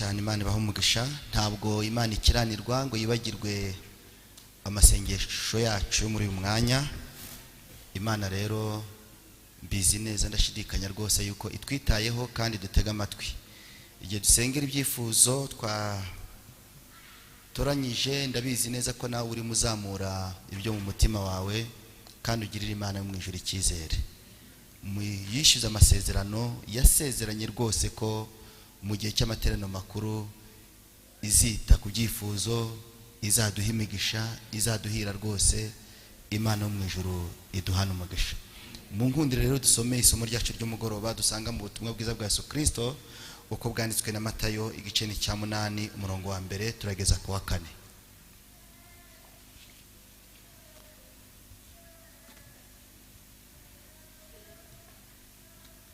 Cyane, Imana ibaha umugisha. Ntabwo Imana ikiranirwa ngo yibagirwe amasengesho yacu yo muri uyu mwanya. Imana rero mbizi neza, ndashidikanya rwose yuko itwitayeho kandi dutega amatwi igihe dusengera ibyifuzo twatoranyije. Ndabizi neza ko nawe urimo uzamura ibyo mu mutima wawe, kandi ugirira Imana yo mu ijuru icyizere. Yishyuza amasezerano yasezeranye rwose ko mu gihe cy'amateraniro makuru izita ku byifuzo, izaduha imigisha, izaduhira rwose. Imana yo mu ijuru iduhana umugisha. Mu nkundire rero dusome isomo ryacu ry'umugoroba dusanga mu butumwa bwiza bwa Yesu Kirisito uko bwanditswe na Matayo, igice ni cya 8, umurongo wa 1 turageza ku wa 4.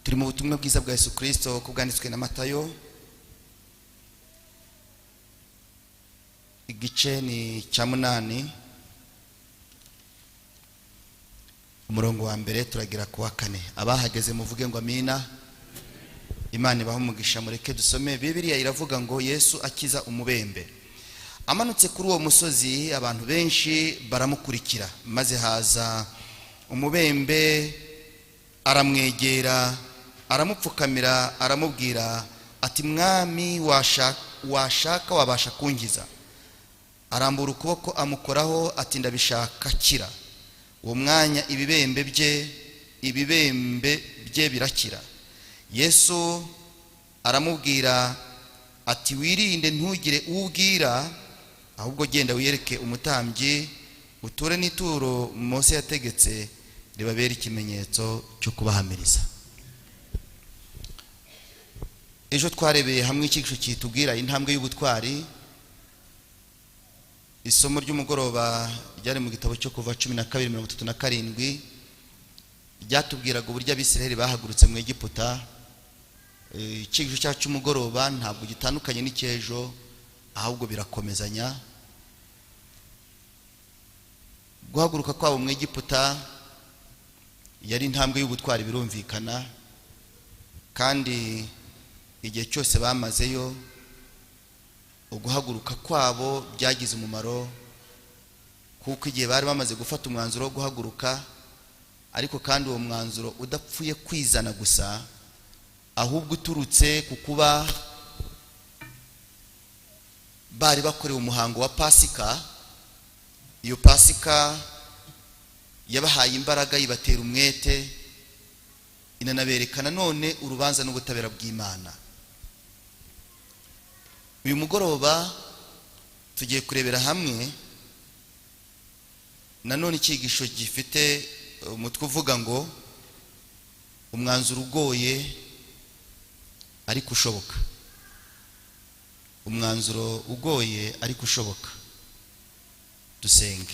Turi mu butumwa bwiza bwa Yesu Kirisito uko bwanditswe na Matayo, igice ni cya 8, umurongo wa 1 turagera ku wa 4. Abahageze muvuge ngo amina. Imana ibahe umugisha. Mureke dusome. Bibiliya iravuga ngo Yesu akiza umubembe. Amanutse kuri uwo musozi, abantu benshi baramukurikira, maze haza umubembe aramwegera, aramupfukamira, aramubwira ati: "Mwami, washaka wabasha kunkiza." Arambura ukuboko amukoraho, ati: "Ndabishaka, kira." Uwo mwanya ibibembe bye birakira. Yesu aramubwira ati: "Wirinde, ntugire uwo ubwira, ahubwo genda wiyereke umutambyi, uture n'ituro Mose yategetse, ribabere ikimenyetso cyo kubahamiriza." Ejo twarebeye hamwe icyigisho kitubwira intambwe y'ubutwari. Isomo ry'umugoroba ryari mu gitabo cyo Kuva 12:37, ryatubwiraga uburyo Abisiraheli bahagurutse mu Egiputa. Icyigisho cyacu cy'umugoroba ntabwo gitandukanye n'icy'ejo, ahubwo birakomezanya. Guhaguruka kwabo mu Egiputa yari intambwe y'ubutwari, birumvikana, kandi igihe cyose bamazeyo, uguhaguruka kwabo byagize umumaro, kuko igihe bari bamaze gufata umwanzuro wo guhaguruka, ariko kandi uwo mwanzuro udapfuye kwizana gusa, ahubwo uturutse ku kuba bari bakorewe umuhango wa Pasika. Iyo Pasika yabahaye imbaraga, ibatera umwete, inanabereka nanone urubanza n'ubutabera bw'Imana. Uyu mugoroba tugiye kurebera hamwe nanone icyigisho gifite umutwe uvuga ngo umwanzuro ugoye ariko ushoboka. Umwanzuro ugoye ariko ushoboka. Dusenge.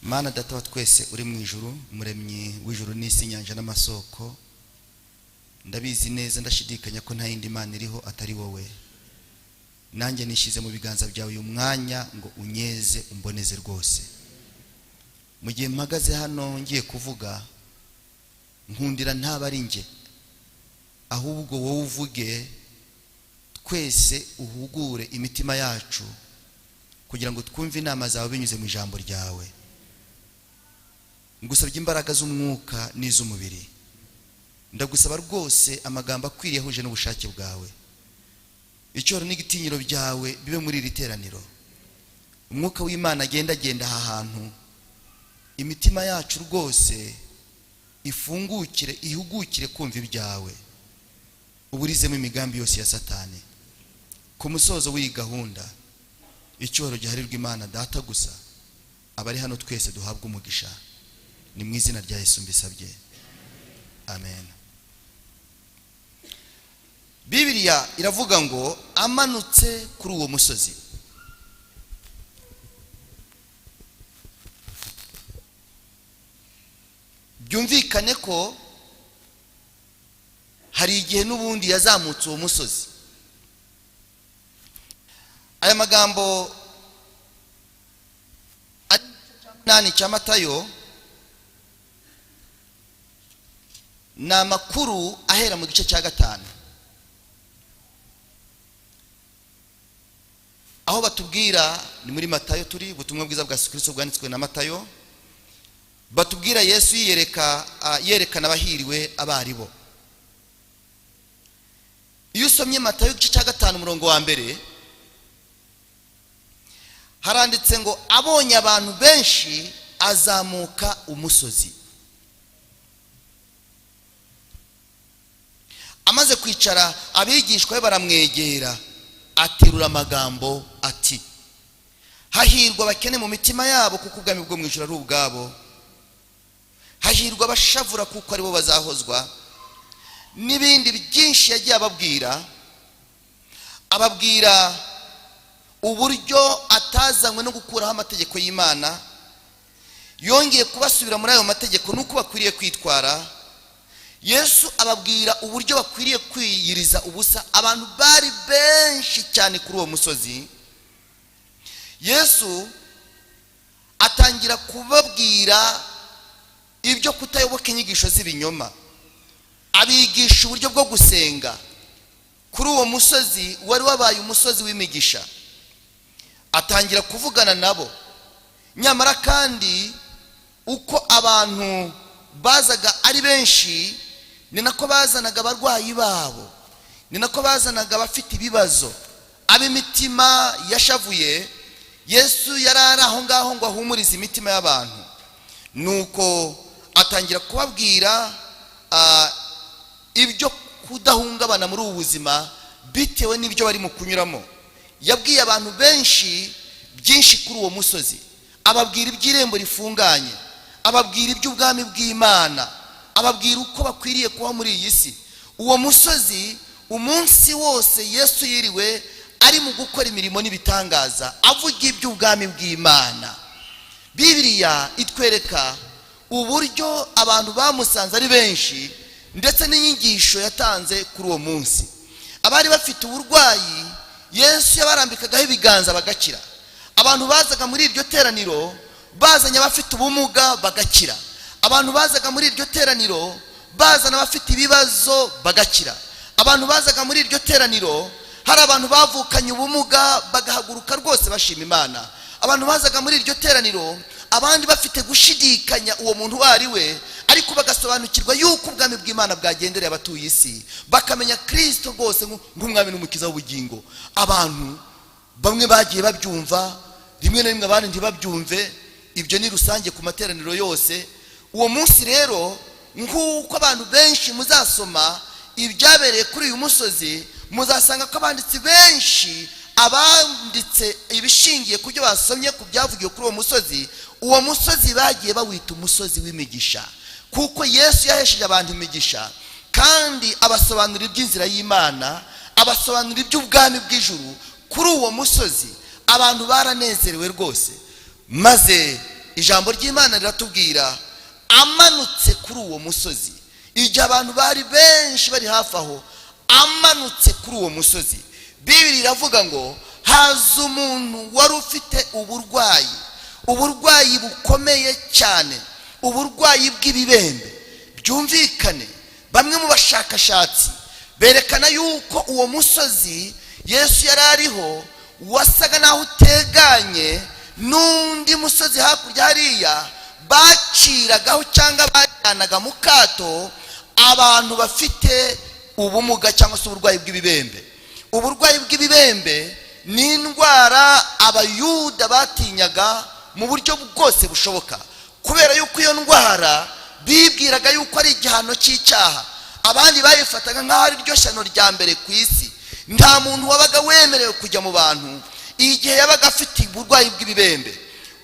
Mana Data wa twese uri mu ijuru, Muremyi w'ijuru n'isi, inyanja n'amasoko, ndabizi neza, ndashidikanya ko nta yindi Mana iriho atari wowe. Nanjye nishyize mu biganza byawe uyu mwanya ngo unyeze, umboneze rwose. Mu gihe mpagaze hano ngiye kuvuga, nkundira ntaba ari njye, ahubwo wowe uvuge, twese uhugure imitima yacu kugira ngo twumve inama zawe binyuze mu ijambo ryawe. Ngusabye imbaraga z'umwuka n'iz'umubiri. Ndagusaba rwose amagambo akwiriye ahuje n'ubushake bwawe. Icyoro n'igitinyiro byawe bibe muri iri teraniro. Umwuka w'Imana agenda agenda aha hantu, imitima yacu rwose ifungukire, ihugukire kumva ibyawe, uburizemo imigambi yose ya Satani. Ku musozo w'iyi gahunda, icyubahiro giharirwa Imana Data gusa. Abari hano twese duhabwe umugisha. Ni mu izina rya Yesu mbisabye, amen. Bibiliya iravuga ngo amanutse kuri uwo musozi. Byumvikane ko hari igihe n'ubundi yazamutse uwo musozi. Aya magambo ari mu gice cya 8 cya Matayo ni amakuru ahera mu gice cya 5. Aho batubwira ni muri Matayo, turi ubutumwa bwiza bwa Yesu Kristo bwanditswe na Matayo. Batubwira Yesu yiyereka, yerekana abahiriwe abo ari bo. Iyo usomye Matayo igice cya 5, umurongo wa 1, haranditse ngo: "Abonye abantu benshi, azamuka umusozi. Amaze kwicara, abigishwa be baramwegera. Aterura amagambo ati: 'Hahirwa abakene mu mitima yabo, kuko ubwami bwo mu ijuru ari ubwabo. Hahirwa abashavura, kuko aribo bazahozwa.'" N'ibindi byinshi yagiye ababwira, ababwira uburyo atazanywe no gukuraho amategeko y'Imana, yongeye kubasubira muri ayo mategeko n'uko bakwiriye kwitwara. Yesu ababwira uburyo bakwiriye kwiyiriza ubusa. Abantu bari benshi cyane kuri uwo musozi. Yesu atangira kubabwira ibyo kutayoboka inyigisho z'ibinyoma, abigisha uburyo bwo gusenga kuri uwo musozi wari wabaye umusozi w'imigisha. Atangira kuvugana nabo. Nyamara kandi, uko abantu bazaga ari benshi, ni nako bazanaga abarwayi babo, ni nako bazanaga abafite ibibazo, ab'imitima yashavuye. Yesu yari ari aho ngaho ngo ahumurize imitima y'abantu. Nuko atangira kubabwira ibyo kudahungabana muri ubu buzima bitewe n'ibyo barimo kunyuramo. Yabwiye abantu benshi byinshi kuri uwo musozi, ababwira iby'irembo rifunganye, ababwira iby'ubwami bw'Imana, ababwira uko bakwiriye kuba muri iyi si. Uwo musozi, umunsi wose Yesu yiriwe ari mu gukora imirimo n'ibitangaza, avuga iby'ubwami bw'Imana. Bibiriya itwereka uburyo abantu bamusanze ari benshi, ndetse n'inyigisho yatanze kuri uwo munsi. Abari bafite uburwayi, Yesu yabarambikagaho ibiganza bagakira. Abantu bazaga muri iryo teraniro bazanye abafite ubumuga bagakira. Abantu bazaga muri iryo teraniro bazana abafite ibibazo bagakira. Abantu bazaga muri iryo teraniro, hari abantu bavukanye ubumuga bagahaguruka rwose bashima Imana. Abantu bazaga muri iryo teraniro, abandi bafite gushidikanya uwo muntu uwo ari we, ariko bagasobanukirwa yuko ubwami bw'Imana bwagendereye abatuye isi, bakamenya Kirisito rwose nk'umwami n'umukiza w'ubugingo. Abantu bamwe bagiye babyumva rimwe na rimwe, abandi ntibabyumve. Ibyo ni rusange ku materaniro yose. Uwo munsi rero, nk'uko abantu benshi muzasoma ibyabereye kuri uyu musozi, muzasanga ko abanditsi benshi, abanditse ibishingiye ku byo basomye ku byavugiwe kuri uwo musozi, uwo musozi bagiye bawita umusozi w'imigisha, kuko Yesu yahesheje abantu imigisha, kandi abasobanurira iby'inzira y'Imana, abasobanurira iby'ubwami bw'ijuru. Kuri uwo musozi abantu baranezerewe rwose. Maze ijambo ry'Imana riratubwira: amanutse kuri uwo musozi, igihe abantu bari benshi bari hafi aho, amanutse kuri uwo musozi, Bibiri iravuga ngo haza umuntu wari ufite uburwayi, uburwayi bukomeye cyane, uburwayi bw'ibibembe. Byumvikane, bamwe mu bashakashatsi berekana yuko uwo musozi Yesu yari ariho wasaga n'aho uteganye n'undi musozi hakurya hariya baciragaho cyangwa bajyanaga mu kato abantu bafite ubumuga cyangwa se uburwayi bw'ibibembe. Uburwayi bw'ibibembe ni indwara Abayuda batinyaga mu buryo bwose bushoboka, kubera yuko iyo ndwara bibwiraga yuko ari igihano cy'icyaha. Abandi bayifataga nk'aho ari ryo shyano rya mbere ku isi. Nta muntu wabaga wemerewe kujya mu bantu igihe yabaga afite uburwayi bw'ibibembe.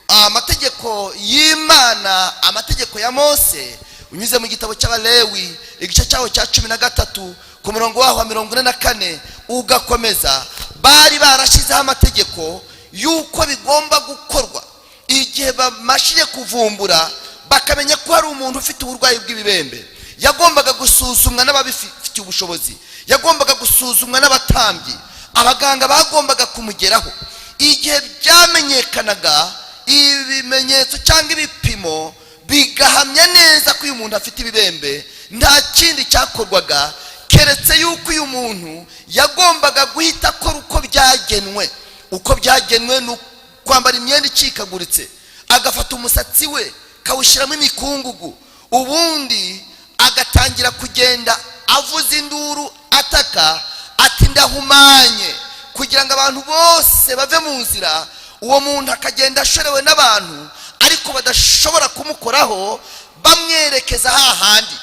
Amategeko y'Imana, amategeko ya Mose, unyuze mu gitabo cy'Abalewi, igice cyaho cya 13, ku murongo waho wa 44 ugakomeza, bari barashyizeho amategeko y'uko bigomba gukorwa igihe bamashije kuvumbura, bakamenya ko hari umuntu ufite uburwayi bw'ibibembe. Yagombaga gusuzumwa n'ababifitiye ubushobozi, yagombaga gusuzumwa n'abatambyi, abaganga bagombaga kumugeraho. Igihe byamenyekanaga, ibimenyetso cyangwa ibipimo bigahamya neza ko uyu muntu afite ibibembe, nta kindi cyakorwaga keretse yuko uyu muntu yagombaga guhita akora uko byagenwe. Uko byagenwe ni kwambara imyenda icikaguritse, agafata umusatsi we kawushyiramo imikungugu, ubundi agatangira kugenda avuza induru, ataka ati: "Ndahumanye," kugira ngo abantu bose bave mu nzira. Uwo muntu akagenda ashorewe n'abantu, ariko badashobora kumukoraho, bamwerekeza hahandi.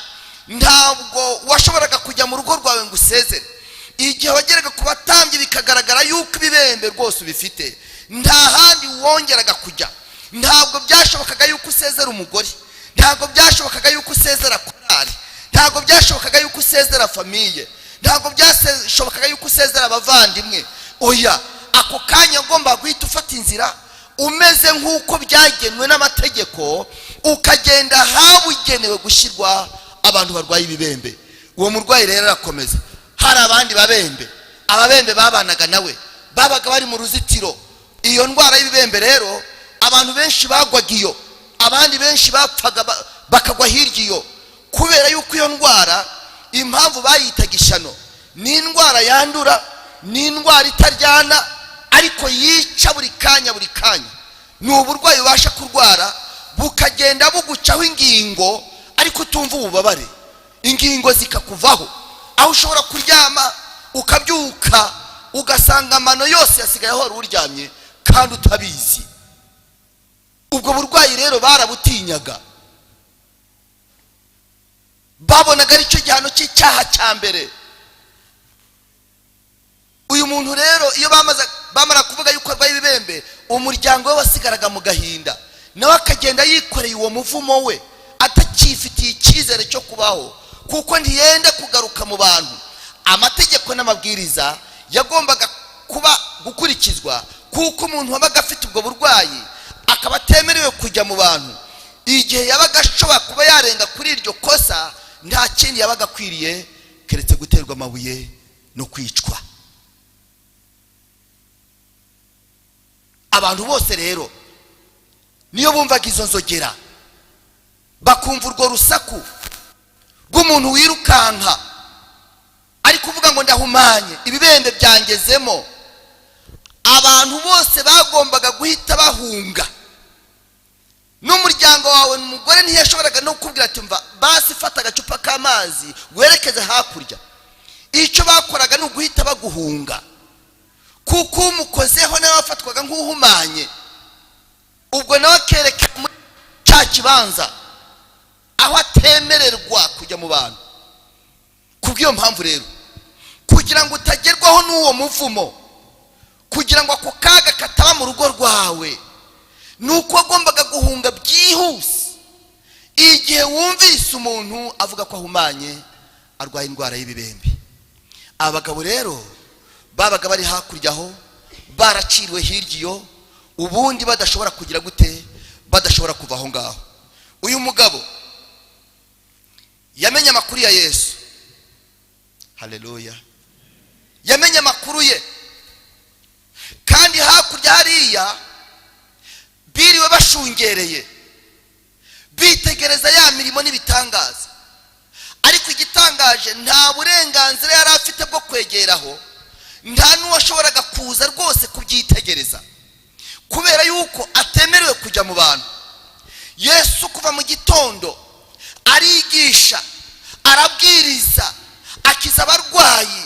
Ntabwo washoboraga kujya mu rugo rwawe ngo usezere. Igihe wageraga ku batambyi bikagaragara yuko ibibembe rwose ubifite, nta handi wongeraga kujya. Ntabwo byashobokaga yuko usezera umugore, ntabwo byashobokaga yuko usezera korari, ntabwo byashobokaga yuko usezera famille, ntabwo byashobokaga yuko usezera abavandimwe. Oya, ako kanya ugomba guhita ufata inzira umeze nk'uko byagenwe n'amategeko, ukagenda ahabugenewe gushyirwa abantu barwaye ibibembe. Uwo murwayi rero arakomeza. Hari abandi babembe, ababembe babanaga nawe, babaga bari mu ruzitiro. Iyo ndwara y'ibibembe rero, abantu benshi bagwaga iyo, abandi benshi bapfaga bakagwa hirya iyo, kubera yuko iyo ndwara, impamvu bayitaga ishyano, ni indwara yandura, ni indwara itaryana, ariko yica buri kanya, buri kanya. Ni uburwayi ubasha kurwara bukagenda bugucaho ingingo, ariko utumva ububabare, ingingo zikakuvaho, aho ushobora kuryama ukabyuka ugasanga amano yose yasigaye aho wari uryamye kandi utabizi. Ubwo burwayi rero barabutinyaga, babonaga aricyo gihano cy'icyaha cya mbere. Uyu muntu rero, iyo bamara kuvuga yuko arwaye ibibembe, umuryango we wasigaraga mu gahinda, nawe akagenda yikoreye uwo muvumo we, atakifitiye icyizere cyo kubaho, kuko ntiyenda kugaruka mu bantu. Amategeko n'amabwiriza yagombaga kuba gukurikizwa, kuko umuntu wabaga afite ubwo burwayi akaba atemerewe kujya mu bantu, igihe yabaga ashobora kuba yarenga kuri iryo kosa, nta kindi yabaga akwiriye keretse guterwa amabuye no kwicwa. Abantu bose rero niyo bumvaga izo nzogera, bakumva urwo rusaku rw'umuntu wirukanka ari kuvuga ngo: "Ndahumanye, ibibembe byangezemo," abantu bose bagombaga guhita bahunga. N'umuryango wawe, umugore ntiyashoboraga no kukubwira ati: "Mva basi, fata agacupa k'amazi werekeze hakurya." Icyo bakoraga ni uguhita baguhunga, kuko umukozeho nawe wafatwaga nk'uhumanye. Ubwo nawe akerekera muri cya kibanza aho atemererwa kujya mu bantu. Kubw'iyo mpamvu rero, kugira ngo utagerwaho n'uwo muvumo, kugira ngo ako kaga kataba mu rugo rwawe, ni uko wagombaga guhunga byihuse igihe wumvise umuntu avuga ko ahumanye, arwaye indwara y'ibibembe. Abagabo rero babaga bari hakurya aho, baraciriwe hirya iyo, ubundi badashobora kugira gute, badashobora kuva aho ngaho. Uyu mugabo yamenye amakuru ya Yesu. Haleluya! Yamenye amakuru ye, kandi hakurya hariya biriwe bashungereye, bitegereza ya mirimo n'ibitangaza. Ariko igitangaje, nta burenganzira yari afite bwo kwegeraho, nta n'uwashoboraga kuza rwose kubyitegereza, kubera yuko atemerewe kujya mu bantu. Yesu kuva mu gitondo arigisha, arabwiriza, akiza abarwayi,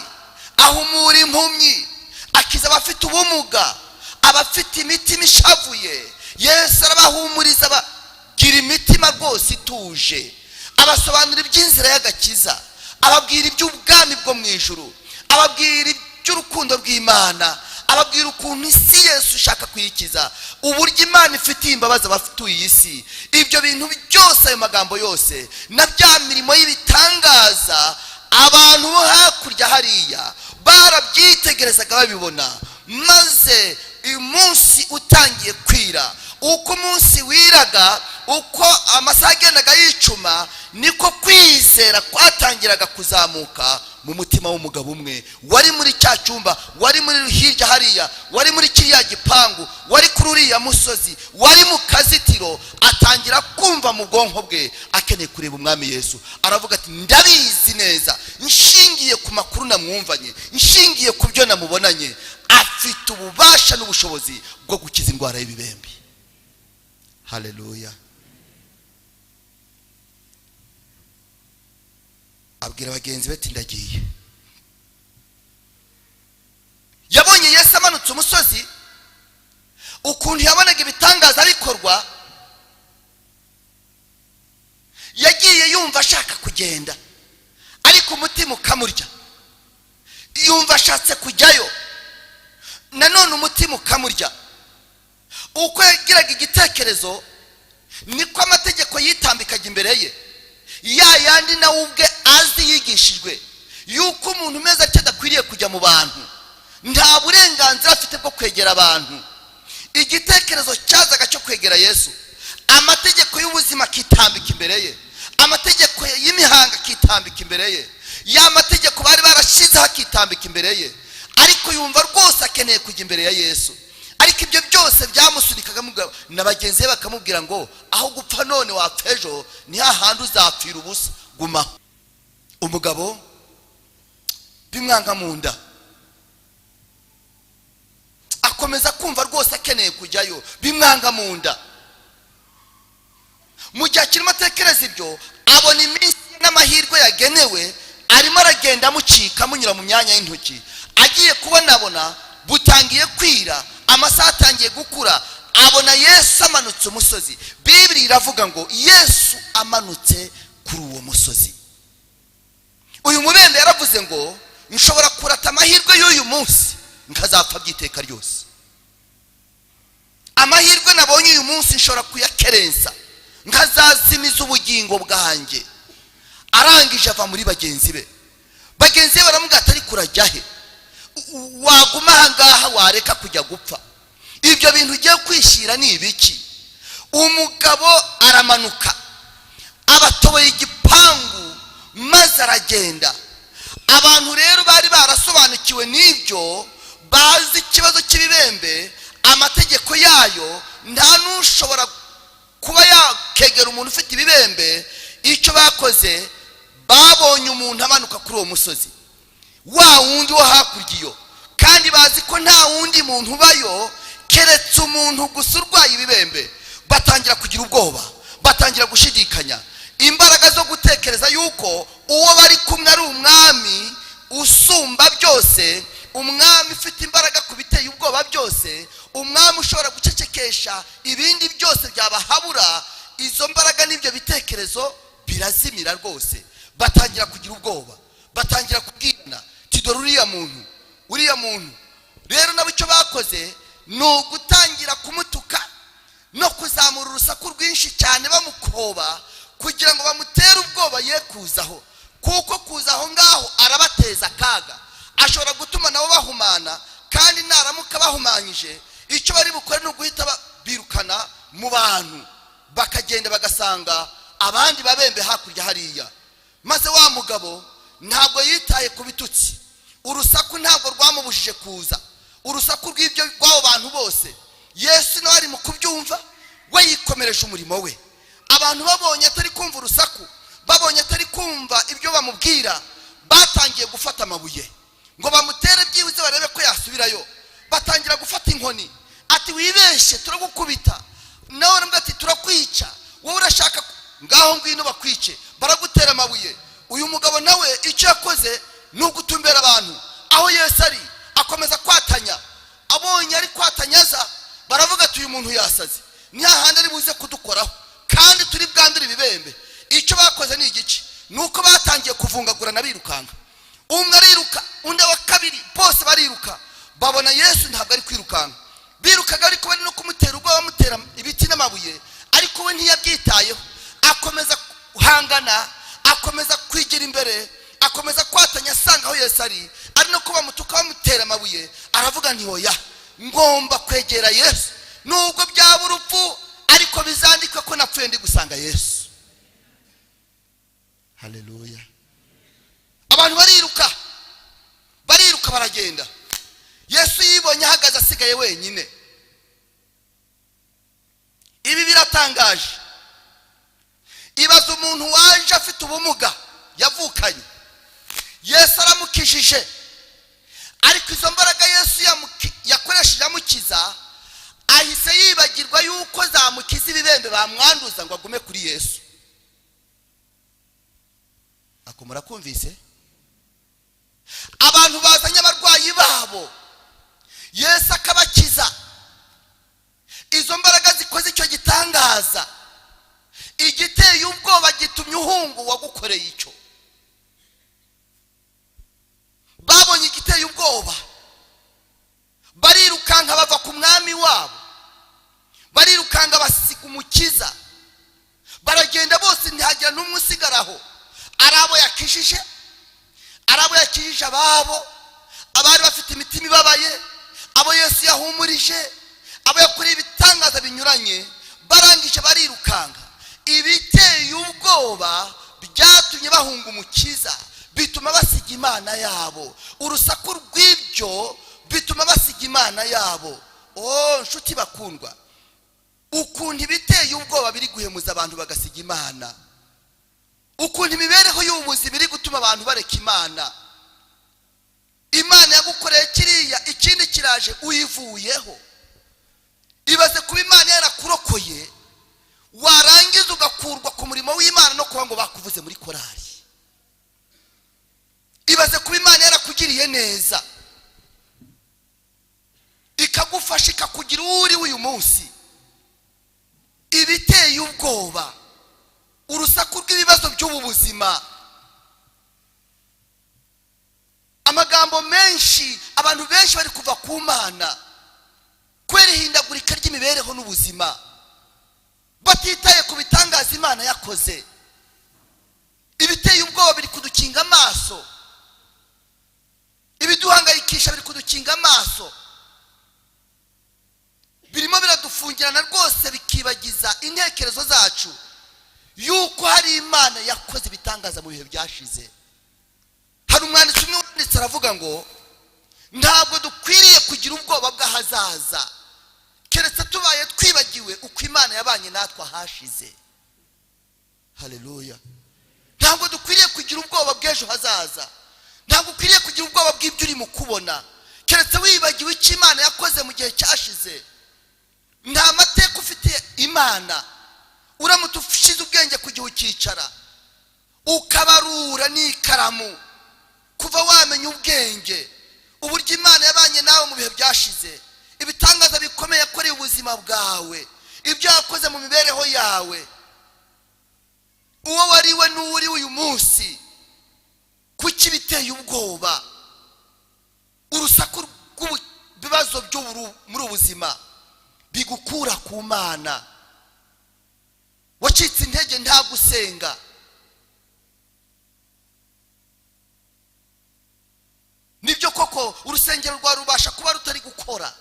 ahumura impumyi, akiza abafite ubumuga, abafite imitima ishavuye. Yesu arabahumuriza, bagira imitima rwose ituje, abasobanurira iby'inzira y'agakiza, ababwira iby'ubwami bwo mu ijuru, ababwira iby'urukundo rw'Imana, ababwira ukuntu isi Yesu ushaka kuyikiza, uburyo Imana ifitiye imbabazi abatuye iyi si. Ibyo bintu byose, ayo magambo yose na bya mirimo y'ibitangaza, abantu bo hakurya hariya barabyitegerezaga, babibona. Maze uyu munsi utangiye kwira, uko umunsi wiraga, uko amasaha agendaga yicuma, niko kwizera kwatangiraga kuzamuka mu mutima w'umugabo umwe wari muri cya cyumba, wari muri hirya hariya, wari muri kiriya gipangu, wari kuri uriya musozi, wari mu kazitiro. Atangira kumva mu bwonko bwe akeneye kureba Umwami Yesu. Aravuga ati: "Ndabizi neza, nshingiye ku makuru namwumvanye, nshingiye ku byo namubonanye, afite ububasha n'ubushobozi." ubushobozi bwo gukiza indwara y'ibibembe. Haleluya. Abwira bagenzi be ati ndagiye. Yabonye Yesu amanutse umusozi, ukuntu yabonaga ibitangaza bikorwa, yagiye yumva ashaka kugenda ariko umutima ukamurya, yumva ashatse kujyayo nanone umutima ukamurya. Uko yagiraga igitekerezo niko amategeko yitambikaga imbere ye, ya yandi nawe ubwe azi yigishijwe yuko umuntu umeze atyo adakwiriye kujya mu bantu, nta burenganzira afite bwo kwegera abantu. Igitekerezo cyazaga cyo kwegera Yesu, amategeko y'ubuzima akitambika imbere ye, amategeko y'imihanga akitambika imbere ye, ya mategeko bari barashyizeho akitambika imbere ye, ariko yumva rwose akeneye kujya imbere ya Yesu. Ariko ibyo byose byamusunikaga na bagenzi be bakamubwira ngo aho gupfa none wapfa ejo, ni hahandi uzapfira ubusa, guma. Umugabo bimwanga mu nda, akomeza kumva rwose akeneye kujyayo, bimwanga mu nda. Mu gihe akirimo atekereza ibyo, abona iminsi n'amahirwe yagenewe arimo aragenda amucika, amunyura mu myanya y'intoki. Agiye kubonabona butangiye kwira, amasaha atangiye gukura, abona Yesu amanutse umusozi. Bibiri iravuga ngo Yesu amanutse kuri uwo musozi. Uyu mubembe yaravuze ngo nshobora kurata amahirwe y'uyu munsi nkazapfa by'iteka ryose. Amahirwe nabonye uyu munsi nshobora kuyakerensa nkazazimiza ubugingo bwanjye. Arangije ava muri bagenzi be, bagenzi be baramubwira ati ariko urajya he? Waguma aha ngaha wareka kujya gupfa? Ibyo bintu ugiye kwishyira ni ibiki? Umugabo aramanuka abatoboye igipangu maze aragenda. Abantu rero bari barasobanukiwe n'ibyo, bazi ikibazo cy'ibibembe, amategeko yayo, nta n'ushobora kuba yakegera umuntu ufite ibibembe. Icyo bakoze, babonye umuntu amanuka kuri uwo musozi, wa wundi wo hakurya iyo, kandi bazi ko nta wundi muntu ubayo keretse umuntu gusa urwaye ibibembe. Batangira kugira ubwoba, batangira gushidikanya. Imbaraga zo gutekereza yuko uwo bari kumwe ari umwami usumba byose, umwami ufite imbaraga ku biteye ubwoba byose, umwami ushobora gucecekesha ibindi byose byabahabura, izo mbaraga n'ibyo bitekerezo birazimira rwose. Batangira kugira ubwoba, batangira kubwirana tidore uriya muntu, uriya muntu. Rero nabo icyo bakoze ni ugutangira kumutuka no kuzamura urusaku rwinshi cyane bamukoba kugira ngo bamutere ubwoba ye kuzaho, kuko kuza aho ngaho arabateza akaga, ashobora gutuma nabo bahumana, kandi naramuka bahumanyije icyo bari bukore ni uguhita birukana mu bantu, bakagenda bagasanga abandi babembe hakurya hariya. Maze wa mugabo ntabwo yitaye ku bitutsi, urusaku ntabwo rwamubujije kuza, urusaku rw'ibyo rw'abo bantu bose. Yesu nawe ari mu kubyumva, we yikomereje umurimo we. Abantu babonye atari kumva urusaku, babonye atari kumva ibyo bamubwira, batangiye gufata amabuye ngo bamutere byibuze barebe ko yasubirayo. Batangira gufata inkoni, ati wibeshye turagukubita, nawe aramubwira ati turakwica, wowe urashaka ngaho ngwino bakwice. Baragutera amabuye. Uyu mugabo nawe icyo yakoze ni ugutumbera abantu aho Yesu ari, akomeza kwatanya. Abonye ari kwatanyaza, baravuga ati uyu muntu yasaze, ni hahandi ari buze kudukoraho kandi turi bwandure ibibembe. Icyo bakoze ni igice, ni uko batangiye kuvungagurana birukanka, umwe ariruka undi wa kabiri, bose bariruka. Babona Yesu ntabwo ari kwirukanka, birukaga ariko bari no kumutera ubwoba, bamutera ibiti n'amabuye, ariko we ntiyabyitayeho, akomeza guhangana, akomeza kwigira imbere, akomeza kwatanya asanga aho Yesu ari, ari no kuba bamutuka bamutera amabuye. Aravuga nti oya, ngomba kwegera Yesu nubwo byaba urupfu, ariko bizandikwa ko napfuye ndi gusanga Yesu. Haleluya. Abantu bariruka, bariruka baragenda. Yesu yibonye ahagaze asigaye wenyine. Ibi biratangaje. Ibaza umuntu waje afite ubumuga yavukanye, Yesu aramukijije, ariko izo mbaraga Yesu yakoresheje amukiza yuko zamukiza ibibembe bamwanduza ngo agume kuri Yesu. Ako murakumvise? Abantu bazanye abarwayi babo, Yesu akabakiza. Izo mbaraga zikoze icyo gitangaza, igiteye ubwoba gitumye uhungu wagukoreye icyo. Babonye igiteye ubwoba, barirukanka bava ku mwami wabo, barirukanka basiga umukiza, baragenda bose, ntihagira n'umwe usigaraho. Ari abo yakijije, ari abo yakijije ababo, abari bafite imitima ibabaye, abo Yesu yahumurije, abo yakoreye ibitangaza binyuranye, barangije barirukanka. Ibiteye ubwoba byatumye bahunga umukiza, bituma basiga Imana yabo. Urusaku rw'ibyo bituma basiga Imana yabo. Oh, nshuti bakundwa, ukuntu ibiteye ubwoba biri guhemuza abantu bagasiga Imana, ukuntu imibereho y'ubuzima iri gutuma abantu bareka Imana. Imana yagukoreye kiriya, ikindi kiraje uyivuyeho. Ibaze kuba Imana yarakurokoye, warangiza ugakurwa ku murimo w'Imana no kuba ngo bakuvuze muri korari. Ibaze kuba Imana yarakugiriye neza, ikagufasha, ikakugira uwo uri uyu munsi. Ibiteye ubwoba, urusaku rw'ibibazo by'ubu buzima, amagambo menshi, abantu benshi bari kuva ku Mana kubera ihindagurika ry'imibereho n'ubuzima, batitaye ku bitangaza Imana yakoze. Ibiteye ubwoba biri kudukinga amaso, ibiduhangayikisha biri kudukinga amaso, birimo biradufungirana rwose, bikibagiza intekerezo zacu yuko hari Imana yakoze ibitangaza mu bihe byashize. Hari umwanditsi umwe wanditse aravuga ngo ntabwo dukwiriye kugira ubwoba bw'ahazaza keretse tubaye twibagiwe uko Imana yabanye natwe ahashize. Haleluya! Ntabwo dukwiriye kugira ubwoba bw'ejo hazaza, ntabwo ukwiriye kugira ubwoba bw'ibyo uri mu kubona keretse wibagiwe icyo Imana yakoze mu gihe cyashize. Nta mateka ufitiye Imana. Uramutse ushize ubwenge ku gihe, ukicara ukabarura n'ikaramu kuva wamenya ubwenge, uburyo Imana yabanye nawe mu bihe byashize, ibitangaza bikomeye yakoreye ubuzima bwawe, ibyo yakoze mu mibereho yawe, uwo wariwe n'uwo uri uyu munsi, kuki biteye ubwoba, urusaku rw'ibibazo byo muri ubu buzima bigukura ku Mana? Wacitse intege, nta gusenga. Nibyo koko urusengero rwawe rubasha kuba rutari gukora.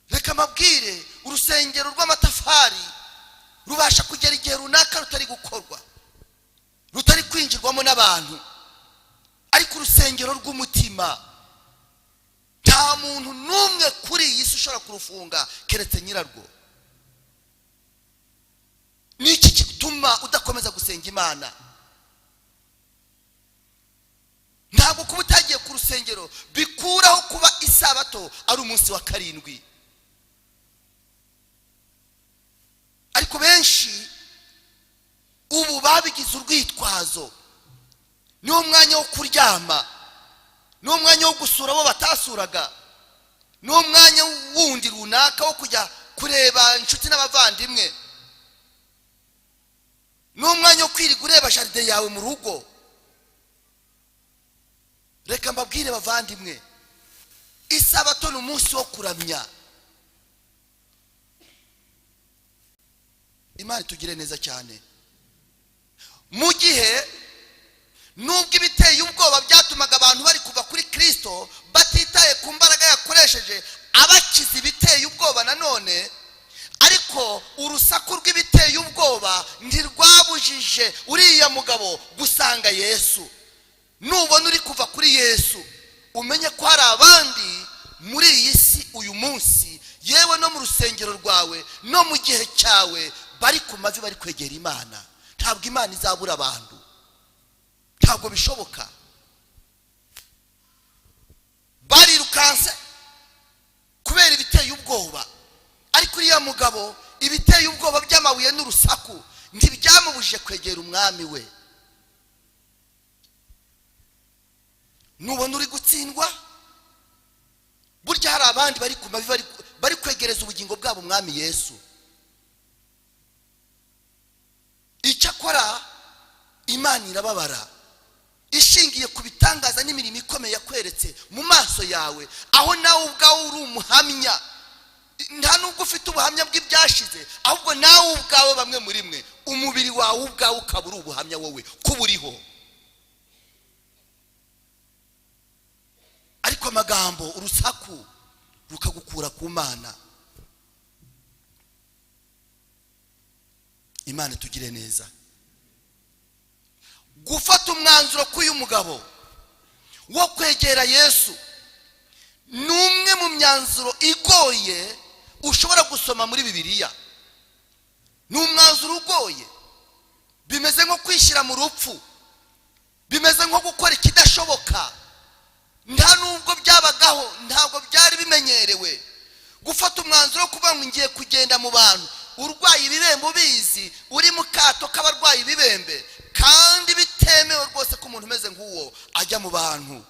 Reka mbabwire, urusengero rw'amatafari rubasha kugera igihe runaka rutari gukorwa, rutari kwinjirwamo n'abantu, ariko urusengero rw'umutima nta muntu n'umwe kuri iyi si ushobora kurufunga keretse nyirarwo. Ni iki gituma udakomeza gusenga Imana? Ntabwo kuba utagiye ku rusengero bikuraho kuba isabato ari umunsi wa karindwi. Ariko benshi ubu babigize urwitwazo. Niwo mwanya wo kuryama, niwo mwanya wo gusura abo batasuraga, niwo mwanya wundi runaka wo kujya kureba inshuti n'abavandimwe, niwo mwanya wo kwirirwa ureba jardin yawe mu rugo. Reka mbabwire bavandimwe, isabato ni umunsi wo kuramya Imana. Itugire neza cyane. Mu gihe nubwo ibiteye ubwoba byatumaga abantu bari kuva kuri Kirisito batitaye ku mbaraga yakoresheje abakiza ibiteye ubwoba nanone, ariko urusaku rw'ibiteye ubwoba ntirwabujije uriya mugabo gusanga Yesu. Nubona uri kuva kuri Yesu, umenye ko hari abandi muri iyi si uyu munsi, yewe no mu rusengero rwawe no mu gihe cyawe, bari ku mavi, bari kwegera Imana. Ntabwo Imana izabura abantu, ntabwo bishoboka. Barirukanse kubera ibiteye ubwoba. mugabo ibiteye ubwoba by'amabuye n'urusaku ntibyamubujije kwegera umwami we. Nubona uri gutsindwa, burya hari abandi bari ku mavi bari kwegereza ubugingo bwabo umwami Yesu. Icyakora Imana irababara ishingiye ku bitangaza n'imirimo ikomeye yakweretse mu maso yawe, aho nawe ubwawe uri umuhamya. Nta nubwo ufite ubuhamya bw'ibyashize, ahubwo nawe ubwawe, bamwe muri mwe, umubiri wawe ubwawe ukaba uri ubuhamya wowe kuba uriho. Ariko amagambo, urusaku rukagukura ku Mana. Imana itugire neza. Gufata umwanzuro k'uyu mugabo wo kwegera Yesu ni umwe mu myanzuro igoye ushobora gusoma muri Bibiliya. Ni umwanzuro ugoye, bimeze nko kwishyira mu rupfu, bimeze nko gukora ikidashoboka. Nta nubwo byabagaho, ntabwo byari bimenyerewe gufata umwanzuro wo kuvuga ngo ngiye kugenda mu bantu, urwaye ibibembe ubizi, uri mu kato k'abarwayi ibibembe, kandi bitemewe rwose ko umuntu umeze nk'uwo ajya mu bantu.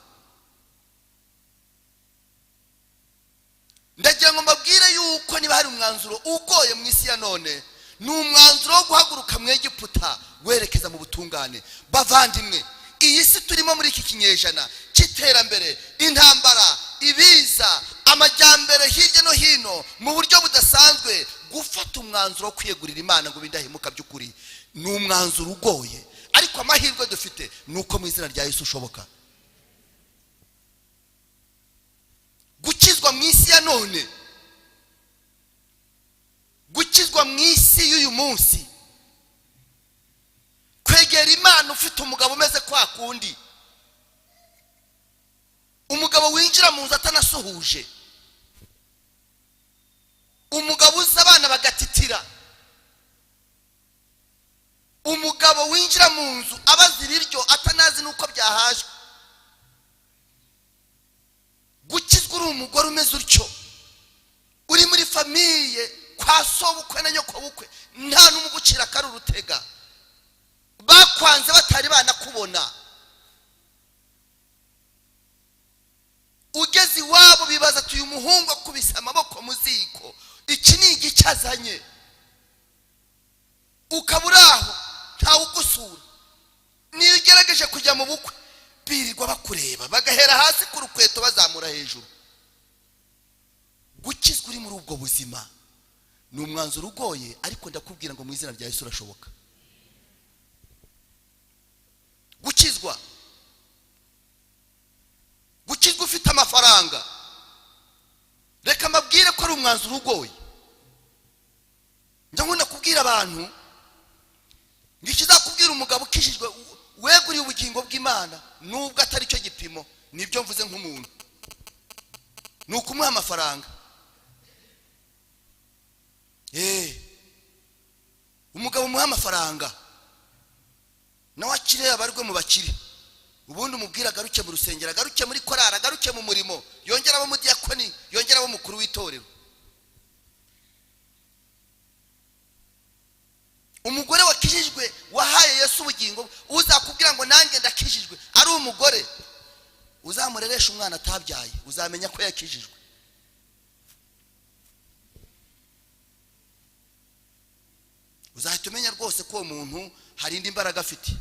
Ndagira ngo mbabwire yuko niba hari umwanzuro ugoye mu isi ya none, ni umwanzuro wo guhaguruka mu Egiputa werekeza mu butungane. Bavandimwe, iyi si turimo muri iki kinyejana cy'iterambere, intambara, ibiza, amajyambere hirya no hino mu buryo budasanzwe, gufata umwanzuro wo kwiyegurira Imana ngo bindahemuka by'ukuri ni umwanzuro ugoye. Ariko amahirwe dufite ni uko mu izina rya Yesu ushoboka. Gukizwa mu isi ya none, gukizwa mu isi y'uyu munsi, kwegera Imana ufite umugabo umeze kwa kundi, umugabo winjira mu nzu atanasuhuje, umugabo uza abana bagatitira, umugabo winjira mu nzu abaza ibiryo atanazi n'uko byahajwe. Gukizwa uri umugore umeze utyo, uri muri famiye kwa sobukwe na nyokobukwe, nta n'umugucira akari urutega, bakwanze batari banakubona, ugeze iwabo bibaza ati uyu muhungu akubise amaboko mu ziko, iki ni igice azanye. Ukaba uri aho ntawe ugusura, niyo ugerageje kujya mu bukwe birirwa bakureba, bagahera hasi ku rukweto bazamura hejuru. Gukizwa uri muri ubwo buzima ni umwanzuro ugoye, ariko ndakubwira ngo mu izina rya Yesu urashoboka. Gukizwa, gukizwa ufite amafaranga, reka mbabwire ko ari umwanzuro ugoye. Njya nkunda kubwira abantu ngo ikizakubwira umugabo ukijijwe weguriye ubugingo bw'Imana, nubwo atari cyo gipimo, nibyo mvuze nk'umuntu, ni ukumuha amafaranga. Umugabo umuha amafaranga nawe akire, abarwe mu bakire, ubundi umubwire agaruke mu rusengero, agaruke muri korari, agaruke mu murimo, yongere abe umudiyakoni, yongere abe umukuru w'itorero. Umugore wakijijwe wahaye Yesu ubugingo, uzakubwira ngo nanjye ndakijijwe, ari umugore, uzamureresha umwana atabyaye, uzamenya ko yakijijwe. Uzahita umenya rwose ko uwo muntu hari indi mbaraga afite.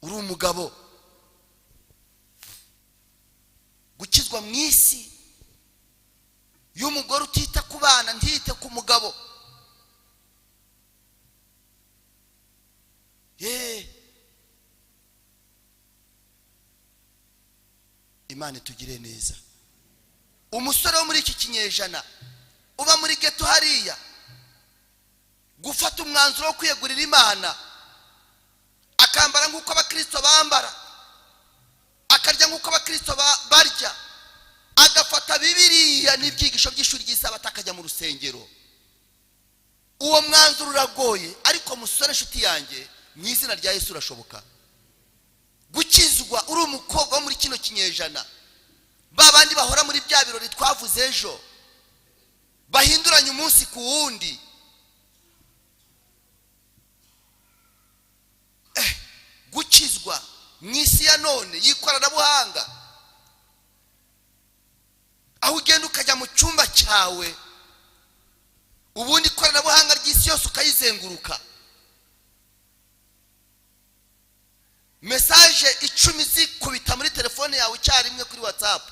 Uri umugabo, gukizwa mu isi y'umugore utita ku bana, ntiyite ku mugabo. Imana itugire neza. Umusore wo muri iki kinyejana uba muri ghetto hariya, gufata umwanzuro wo kwiyegurira Imana, akambara nk'uko abakristo bambara, akarya nk'uko abakristo barya, agafata Bibiliya n'ibyigisho by'ishuri ry'isabato akajya mu rusengero. Uwo mwanzuro uragoye, ariko musore nshuti yanjye, mu izina rya Yesu urashoboka. Gukizwa uri umukobwa wo muri kino kinyejana, Ba bandi bahora muri bya birori twavuze ejo, bahinduranya umunsi ku wundi. Gukizwa mu isi ya none y'ikoranabuhanga, aho ugenda ukajya mu cyumba cyawe, ubundi ikoranabuhanga ry'isi yose ukayizenguruka, message 10 zikubita muri telefone yawe icyarimwe kuri WhatsApp,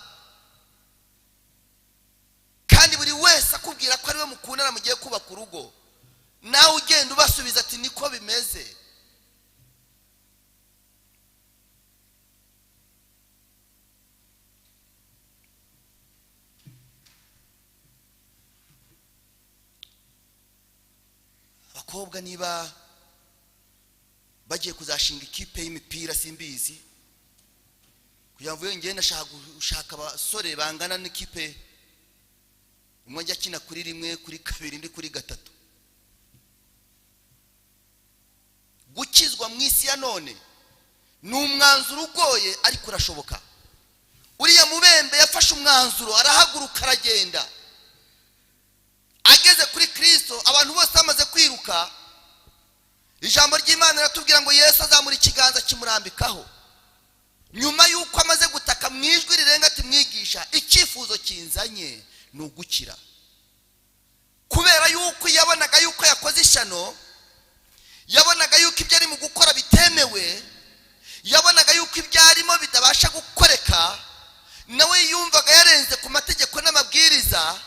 kandi buri wese akubwira ko ari we mukundana mugiye kubaka urugo, nawe ugenda ubasubiza ati niko bimeze. Abakobwa niba bagiye kuzashinga ikipe y'imipira simbizi, kugira ngo ngende ndashaka gushaka abasore bangana n'ikipe, umwe ajya akina kuri 1, kuri 2, undi kuri 3. Gukizwa mu isi ya none ni umwanzuro ugoye, ariko urashoboka. Uriya mubembe yafashe umwanzuro, arahaguruka, aragenda. Ageze kuri Kristo, abantu bose bamaze kwiruka. Ijambo ry'Imana riratubwira ngo Yesu azamura ikiganza kimurambikaho. Nyuma y'uko amaze gutaka mu ijwi rirenga ati mwigisha, icyifuzo kinzanye ni ugukira. Kubera yuko yabonaga yuko yakoze ishyano, yabonaga yuko ibyo ari mu gukora bitemewe, yabonaga yuko ibyo arimo bidabasha gukoreka, nawe yumvaga yarenze ku mategeko n'amabwiriza.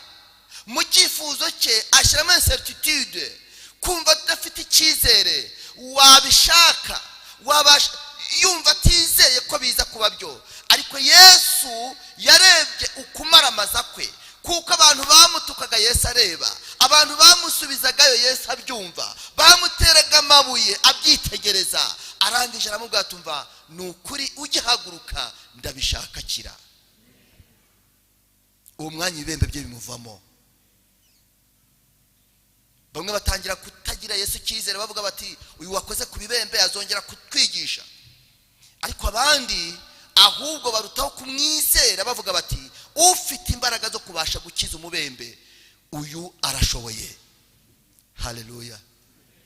Mu cyifuzo cye ashyiramo incertitude, kumva adafite icyizere, wabishaka wabasha, yumva atizeye ko biza kuba byo. Ariko Yesu yarebye ukumaramaza kwe, kuko abantu bamutukaga Yesu areba, abantu bamusubizagayo Yesu abyumva, bamuteraga amabuye abyitegereza. Arangije aramubwira ati umva, ni ukuri ugihaguruka ndabishaka, kira. Uwo mwanya ibibembe bye bimuvamo. Bamwe batangira kutagira Yesu icyizere, bavuga bati uyu wakoze ku bibembe azongera kutwigisha. Ariko abandi ahubwo barutaho kumwizera, bavuga bati ufite imbaraga zo kubasha gukiza umubembe, uyu arashoboye. Haleluya.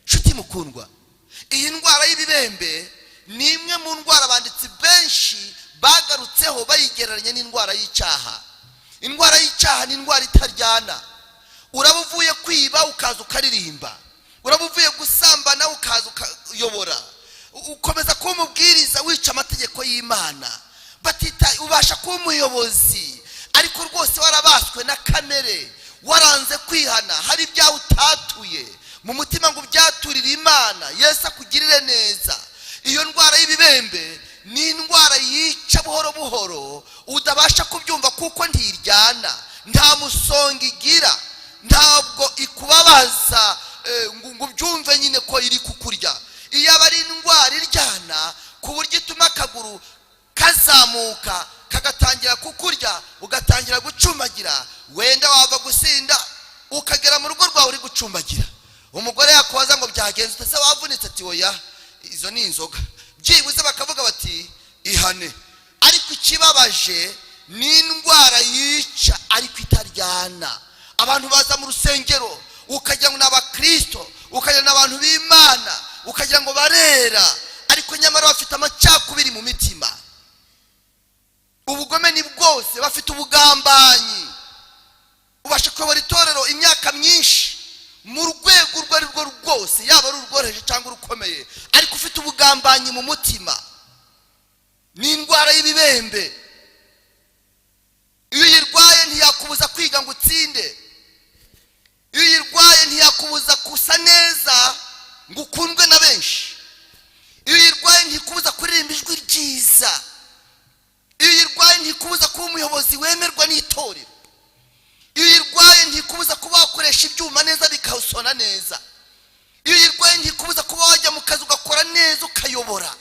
Nshuti mukundwa, iyi ndwara y'ibibembe ni imwe mu ndwara abanditsi benshi bagarutseho bayigereranya n'indwara y'icyaha. Indwara y'icyaha ni indwara itaryana. Uraba uvuye kwiba ukaza ukaririmba, uraba uvuye gusambana ukaza ukayobora, ukomeza kuba umubwiriza wica amategeko y'Imana, batita ubasha kuba umuyobozi, ariko rwose warabaswe na kamere, waranze kwihana, hari ibyawe utatuye mu mutima ngo ubyaturire Imana, Yesu akugirire neza. Iyo ndwara y'ibibembe ni indwara yica buhoro buhoro, udabasha kubyumva kuko ntiryana, nta musonga igira, ntabwo ikubabaza ngo ubyumve nyine ko iri kukurya. Iyo aba ari indwara iryana ku buryo ituma akaguru kazamuka kagatangira kukurya, ugatangira gucumbagira, wenda wava gusinda ukagera mu rugo rwawe uri gucumbagira, umugore yakubaza ngo byagenze ute, se wavunitse? Ati oya, izo ni inzoga. Byibuze bakavuga bati ihane. Ariko ikibabaje ni indwara yica ariko itaryana. Abantu baza mu rusengero ukagira ngo ni abakristo, ukagira ngo ni abantu b'Imana, ukagira ngo barera, ariko nyamara bafite amacakubiri mu mitima. Ubugome ni bwose, bafite ubugambanyi. Ubasha kuyobora itorero imyaka myinshi mu rwego urwo ari rwo rwose, yaba ari urworoheje cyangwa urukomeye, ariko ufite ubugambanyi mu mutima. Ni indwara y'ibibembe. Iyo uyirwaye ntiyakubuza kwiga ngo utsinde, iyo uyirwaye ntiyakubuza gusa neza ngo ukundwe na benshi, iyo uyirwaye ntikubuza kuririmba ijwi ryiza, iyo uyirwaye ntikubuza kuba umuyobozi wemerwa n'itorero, iyo uyirwaye ntikubuza kuba wakoresha ibyuma neza bikawusona neza, iyo uyirwaye ntikubuza kuba wajya mu kazi ugakora neza ukayobora,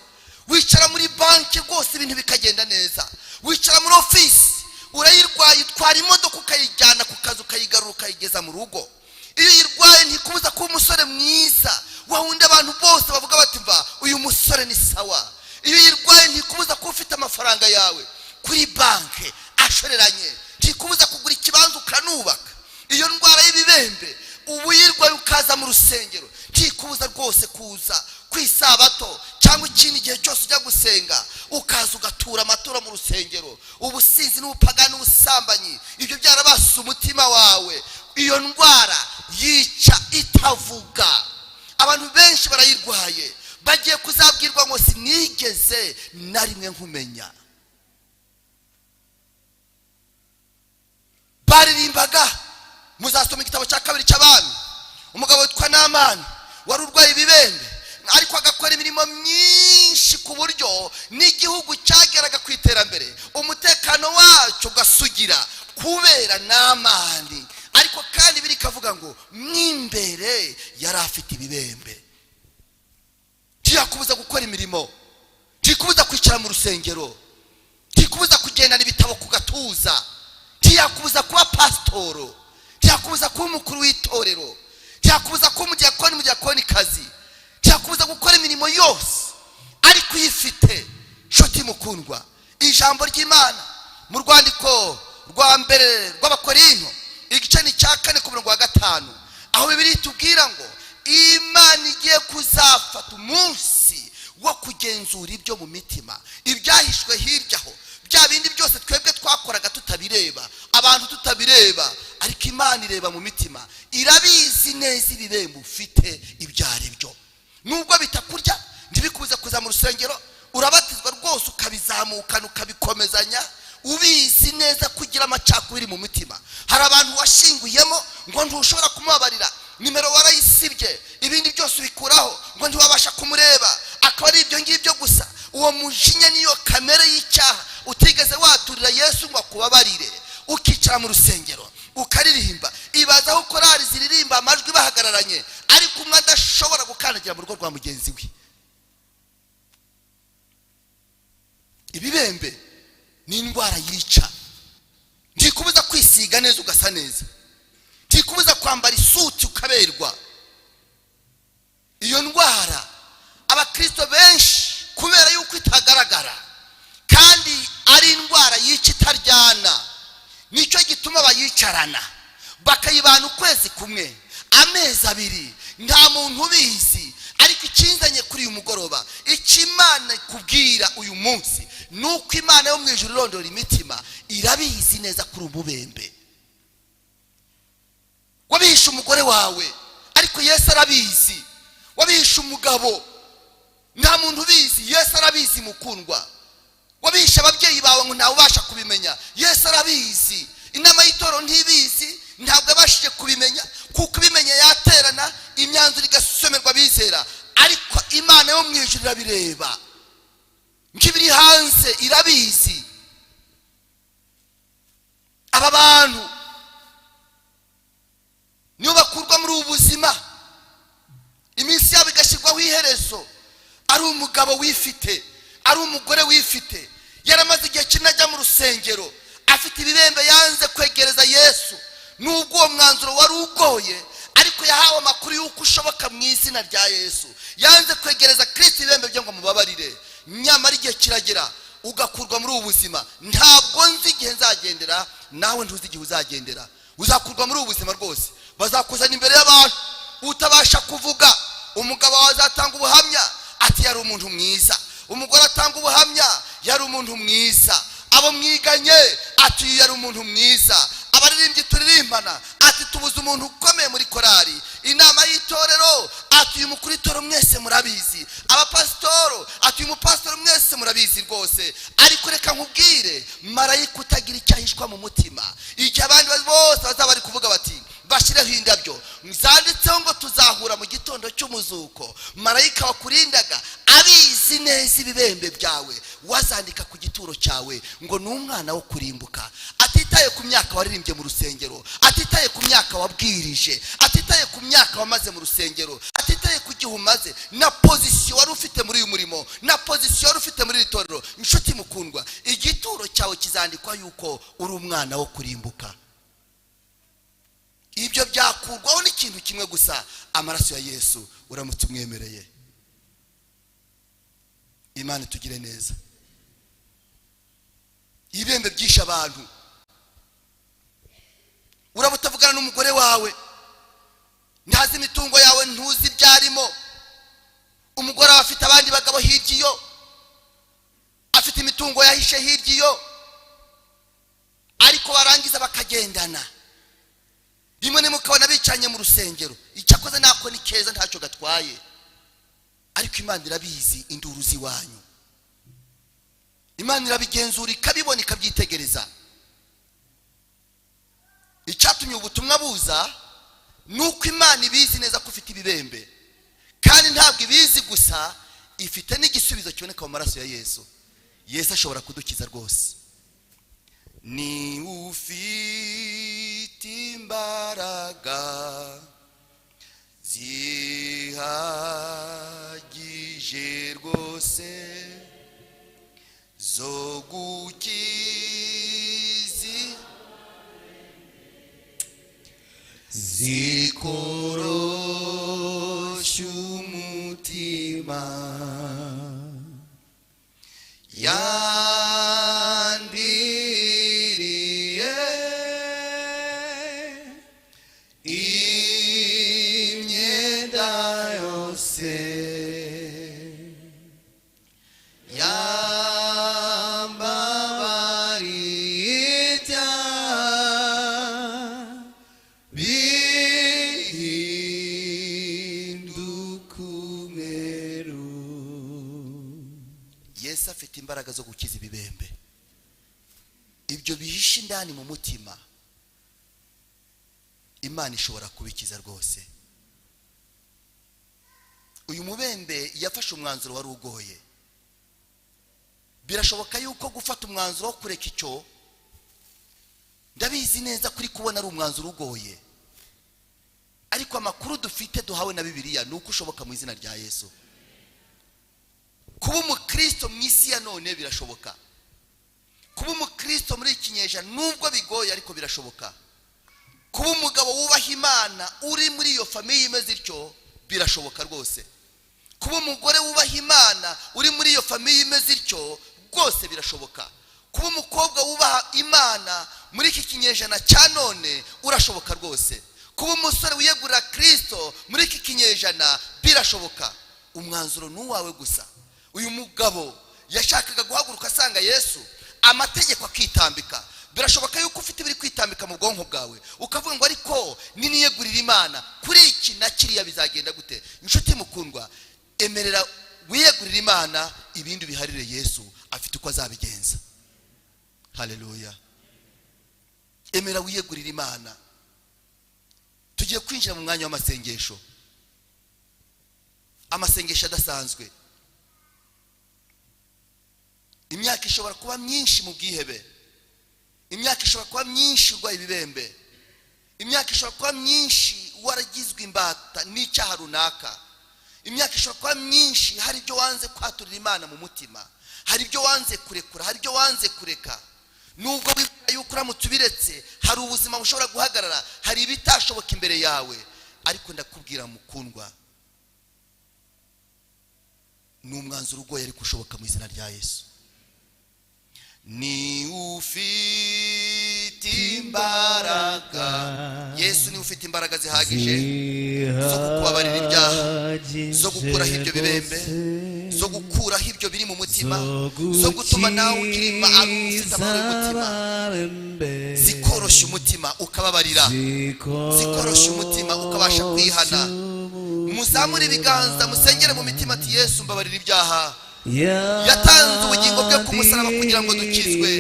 wicara muri banki rwose ibintu bikagenda neza, wicara muri ofisi urayirwaye utwara imodoka ukayijyana ku kazi ukayigarura ukayigeza mu rugo. Iyo uyirwaye ntikubuza kuba umusore mwiza wahunda abantu bose bavuga bati mva uyu musore ni sawa. Iyo uyirwaye ntikubuza kuba ufite amafaranga yawe kuri banki Ashoreranye ntikubuza kugura ikibanza ukanubaka. Iyo ndwara y'ibibembe ubu uyirwaye ukaza mu rusengero, ntikubuza rwose kuza ku Isabato cyangwa ikindi gihe cyose ujya gusenga, ukaza ugatura amaturo mu rusengero. Ubusinzi n'ubupagani n'ubusambanyi, ibyo byarabase umutima wawe. Iyo ndwara yica itavuga. Abantu benshi barayirwaye, bagiye kuzabwirwa ngo: "Sinigeze na rimwe nkumenya." Baririmbaga, muzasoma igitabo cya kabiri cy'Abami, umugabo witwa Namani wari urwaye ibibembe, ariko agakora imirimo myinshi ku buryo n'igihugu cyageraga ku iterambere, umutekano wacyo ugasugira kubera Namani. Ariko kandi biri kavuga ngo mw'imbere yari afite ibibembe. Ntiyakubuza gukora imirimo, ntikubuza kwicara mu rusengero, ntikubuza kugendana ibitabo ku gatuza, ntiyakubuza kuba pasitoro, ntiyakubuza kuba umukuru w'itorero, ntiyakubuza kuba umudiyakoni, umudiyakonikazi, ntiyakubuza gukora imirimo yose, ariko uyifite. Nshuti mukundwa, ijambo ry'Imana mu rwandiko rwa mbere rw'Abakorinto, igice ni cya 4 ku murongo wa 5, aho Bibiliya itubwira ngo Imana igiye kuzafata umunsi wo kugenzura ibyo mu mitima, ibyahishwe hirya aho, bya bindi byose twebwe twakoraga tutabireba, abantu tutabireba, ariko Imana ireba mu mitima, irabizi neza ibibembe ufite ibyo ari byo. Nubwo bitakurya, ntibikubuze kuza mu rusengero. Urabatizwa rwose, ukabizamukana, ukabikomezanya, ubizi neza kugira amacakubiri mu mitima. Hari abantu washinguyemo ngo ntushobora kumubabarira, nimero warayisibye, ibindi byose ubikuraho, ngo ntiwabasha kumureba, akaba ari ibyo ngibyo gusa. Uwo mujinya niyo kamere y'icyaha utigeze waturira Yesu ngo akubabarire. Ukicara mu rusengero ukaririmba, ibaza aho korari ziririmba amajwi bahagararanye, ariko umwe adashobora gukandagira mu rugo rwa mugenzi we. Ibibembe ni indwara yica. Ntikubuza kwisiga neza ugasa neza, ntikubuza kwambara isuti ukaberwa. Iyo ndwara abakristo benshi, kubera yuko itagaragara kandi ari indwara yica itaryana, nicyo gituma bayicarana, bakayibana ukwezi kumwe, amezi 2, nta muntu ubizi. Ariko ikinzanye kuri uyu mugoroba, icyo Imana ikubwira uyu munsi, ni uko Imana yo mu ijuru irondora imitima, irabizi neza kuri umubembe. Wabihishe umugore wawe, ariko Yesu arabizi. Wabihishe umugabo, nta muntu ubizi, Yesu arabizi. Mukundwa, wabihishe ababyeyi bawe ngo ntawe ubasha kubimenya, Yesu arabizi. Inama y'itorero ntibizi, ntabwo yabashije kubimenya, kuko ibimenye yaterana, imyanzuro igasomerwa abizera. Ariko Imana yo mu ijuru irabireba, nk'ibiri hanze irabizi. Aba bantu nibo bakurwa muri ubu buzima, iminsi yabo igashyirwaho iherezo. Ari umugabo wifite, ari umugore wifite, yaramaze igihe kinini ajya mu rusengero, afite ibibembe, yanze kwegereza Yesu. Nubwo uwo mwanzuro wari ugoye, ariko yahawe amakuru y'uko ushoboka mu izina rya Yesu. Yanze kwegereza Kirisito ibibembe bye ngo amubabarire. Nyamara igihe kiragera ugakurwa muri ubu buzima. Ntabwo nzi igihe nzagendera, nawe ntuzi igihe uzagendera. Uzakurwa muri ubu buzima rwose, bazakuzana imbere y'abantu utabasha kuvuga. Umugabo wawe azatanga ubuhamya ati: "Yari umuntu mwiza." Umugore atanga ubuhamya: "Yari umuntu mwiza." Abo mwiganye ati: "Yari umuntu mwiza." Abaririmbyi turirimbana ati: "Tubuze umuntu ukomeye muri korari." Inama y'itorero ati: "Uyu mukuru w'itorero mwese murabizi." Abapasitoro ati: "Uyu mupasitoro mwese murabizi rwose." Ariko reka nkubwire, marayika utagira icyo ahishwa mu mutima, igihe abandi bose bazaba bari kuvuga bati: "Bashyireho indabyo zanditseho ngo tuzahura mu gitondo cy'umuzuko," marayika wakurindaga abizi neza ibibembe byawe, wazandika ku gituro cyawe ngo ni umwana wo kurimbuka. Atitaye ku myaka waririmbye mu rusengero, atitaye ku myaka wabwirije, atitaye ku myaka wamaze mu rusengero, atitaye ku gihe umaze na position wari ufite muri uyu murimo, na position wari ufite muri iri torero. Inshuti mukundwa, igituro cyawe kizandikwa yuko uri umwana wo kurimbuka. Ibyo byakurwaho n'ikintu kimwe gusa, amaraso ya Yesu, uramutse umwemereye. Imana itugire neza. Ibibembe byishe abantu. Uraba utavugana n'umugore wawe, ntazi imitungo yawe, ntuzi ibyo arimo. Umugore aba afite abandi bagabo hirya iyo, afite imitungo yahishe hirya iyo, ariko barangiza bakagendana. Rimwe rimwe ukabona bicanye mu rusengero. Icyakoze nako ni keza, ntacyo gatwaye, ariko Imana irabizi. Induru z'iwanyu Imana irabigenzura, ikabibona, ikabyitegereza. Icyatumye ubutumwa buza ni uko Imana ibizi neza ko ufite ibibembe, kandi ntabwo ibizi gusa, ifite n'igisubizo kiboneka mu maraso ya Yesu. Yesu ashobora kudukiza rwose. Ni ufite imbaraga zihagije rwose zo gukiza zikoroshya umutima, yandiriye imyenda yose, yambabariye ibyaha, bihinduka umweru. Yesu afite imbaraga zo gukiza ibibembe, ibyo bihishe indani mu mutima. Imana ishobora kubikiza rwose. Uyu mubembe yafashe umwanzuro wari ugoye. Birashoboka yuko gufata umwanzuro wo kureka icyo, ndabizi neza kuri kubona ari umwanzuro ugoye, ariko amakuru dufite duhawe na Bibiliya ni uko ushoboka mu izina rya Yesu. Kuba umukristo mu isi ya none birashoboka. Kuba umukristo muri iki kinyejana, nubwo bigoye, ariko birashoboka. Kuba umugabo wubaha Imana uri muri iyo famille imeze ityo birashoboka rwose. Kuba umugore wubaha Imana uri muri iyo famille imeze ityo rwose birashoboka. Kuba umukobwa wubaha Imana muri iki kinyejana cya none urashoboka rwose. Kuba umusore wiyegurira Kirisito muri iki kinyejana birashoboka. Umwanzuro ni uwawe gusa. Uyu mugabo yashakaga guhaguruka asanga Yesu, amategeko akitambika. Birashoboka yuko ufite ibiri kwitambika mu bwonko bwawe, ukavuga ngo: "Ariko niniyegurira Imana kuri iki na kiriya bizagenda gute?" Inshuti mukundwa, emerera wiyegurira Imana, ibindi biharire Yesu, afite uko azabigenza. Haleluya! Emera wiyegurira Imana. Tugiye kwinjira mu mwanya w'amasengesho, amasengesho adasanzwe. Imyaka ishobora kuba myinshi mu bwihebe, imyaka ishobora kuba myinshi urwaye ibibembe, imyaka ishobora kuba myinshi waragizwe imbata n'icyaha runaka, imyaka ishobora kuba myinshi hari ibyo wanze kwaturira Imana mu mutima, hari ibyo wanze kurekura, hari ibyo wanze kureka, nubwo wibwira yuko uramutse ubiretse hari ubuzima bushobora guhagarara, hari ibitashoboka imbere yawe. Ariko ndakubwira mukundwa, ni umwanzuro ugoye ariko ushoboka mu izina rya Yesu. Ni ufite imbaraga, Yesu niwe ufite imbaraga zihagije zo kukubabarira ibyaha, zo gukuraho ibyo bibembe, zo gukuraho ibyo biri mu mutima, zo gutuma nawe ukirima ufite amahoro y'umutima, zikoroshya umutima ukababarira, zikoroshya umutima ukabasha kwihana. Muzamure ibiganza, musengere mu mitima ati: "Yesu, mbabarira ibyaha." Yatanze ubugingo bwe ku musaraba kugira ngo dukizwe.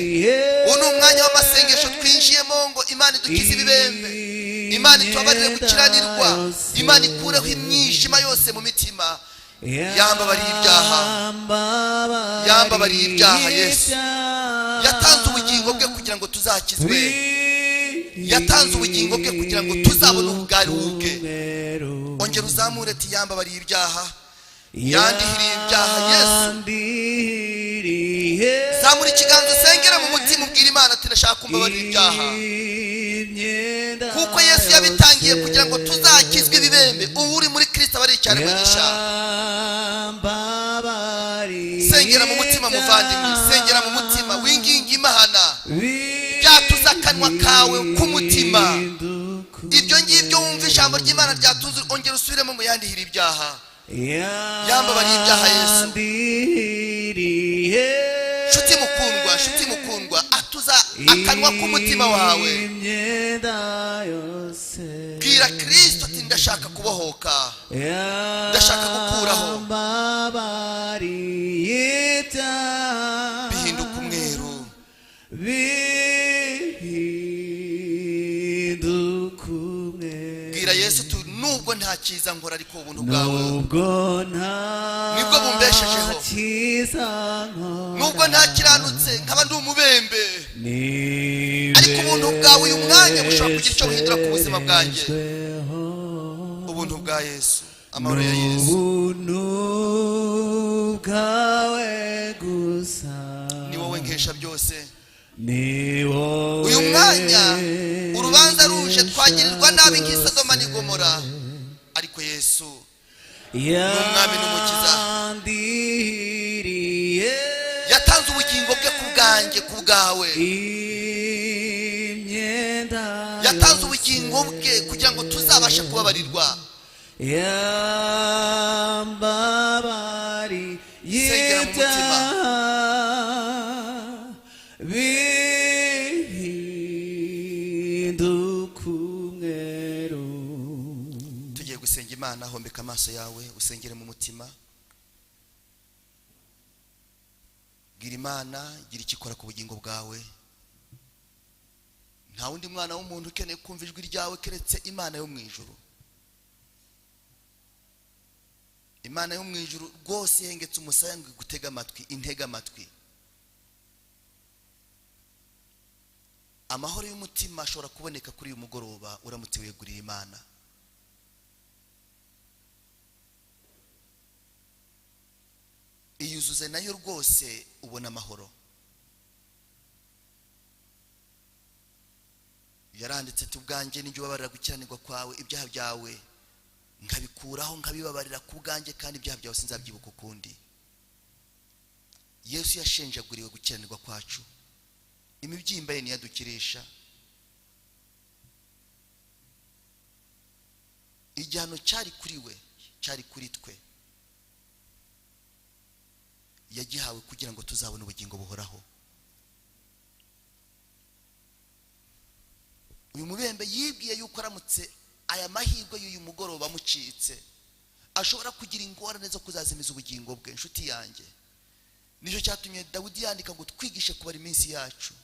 Ubu ni umwanya w'amasengesho twinjiyemo ngo Imana idukize ibibembe, Imana itubabarire gukiranirwa, Imana ikureho imyijima yose mu mitima. Yambabariye ibyaha, yambabariye ibyaha. Yesu yatanze ubugingo bwe kugira ngo tuzakizwe, yatanze ubugingo bwe kugira ngo tuzabone ubwari ubwe. Ongera uzamure ati: "Yambabariye ibyaha, yandihiriye ibyaha Yesu." Zamura ikiganza, usengere mu mutima, ubwira Imana ati: "Ndashaka kumbabarira ibyaha," kuko Yesu yabitangiye kugira ngo tuzakizwe ibibembe. Ubu uri muri Kirisito aba ari icyaremwe gishya. Sengera mu mutima muvandimwe, sengera mu mutima, winginga Imana. ry'Imana, ryatuza akanwa kawe k'umutima. Ibyo ngibyo wumva ijambo ry'Imana ryatuze, ongera usubiremo ngo yandihire ibyaha. Yambabariye ibyaha Yesu. Yandihiriye. Nshuti mukundwa, nshuti mukundwa, atuza akanwa k'umutima wawe. Imyenda yose. Bwira Kirisito ati: "Ndashaka kubohoka, ndashaka gukuraho." Yambabariye ibyaha. Bihinduka umweru. Bihinduka umweru. Bwira Yesu uti: "Nubwo nta cyiza nkora, ariko ubuntu bwawe Nubwo nta nibwo bumbeshejeho. cyiza nkora, Nubwo ntakiranutse, nkaba ndi umubembe, ariko ubuntu bwawe uyu mwanya bushobora kugira icyo buhindura ku buzima bwanjye." nibeshejweho. Ubuntu bwa Yesu, amahoro ya Yesu. N'ubuntu bwawe gusa. Ni wowe nkesha byose. Ni wowe Uyu mwanya urubanza ruje, twagirirwa nabi nk'i Sodoma n'i Gomora, ariko Yesu ni Umwami n'Umukiza. Yandihiriye. Yatanze ubugingo bwe ku bwanjye, ku bwawe. Imyenda Yatanze ubugingo bwe kugira ngo tuzabashe kubabarirwa. Yambabariye Sengera mu mutima. ibyaha, bihinduka umweru. Tugiye gusenga Imana. Hombeka amaso yawe, usengere mu mutima. Bwira Imana, gira icyo ikora ku bugingo bwawe. Nta wundi mwana w'umuntu ukeneye kumva ijwi ryawe keretse Imana yo mu ijuru. Imana yo mu ijuru rwose ihengetse umusaya ngo igutege amatwi, intege amatwi. Amahoro y'umutima ashobora kuboneka kuri uyu mugoroba uramutse weguriye Imana. Iyuzuze nayo rwose, ubona amahoro. Yaranditse ati: "Ubwanjye nijye ubabarira gukiranirwa kwawe, ibyaha byawe nkabikuraho, nkabibabarira ku bwanjye, kandi ibyaha byawe sinzabyibuka ukundi." Yesu yashenjaguriwe gukiranirwa kwacu, imibyimba ye niyadukirisha. Igihano cyari kuri we, cyari kuri twe, yagihawe kugira ngo tuzabone ubugingo buhoraho. Uyu mubembe yibwiye yuko aramutse aya mahirwe y'uyu mugoroba amucitse, ashobora kugira ingorane zo kuzazimiza ubugingo bwe. Inshuti yanjye, nicyo cyatumye Dawidi yandika ngo: "Twigishe kubara iminsi yacu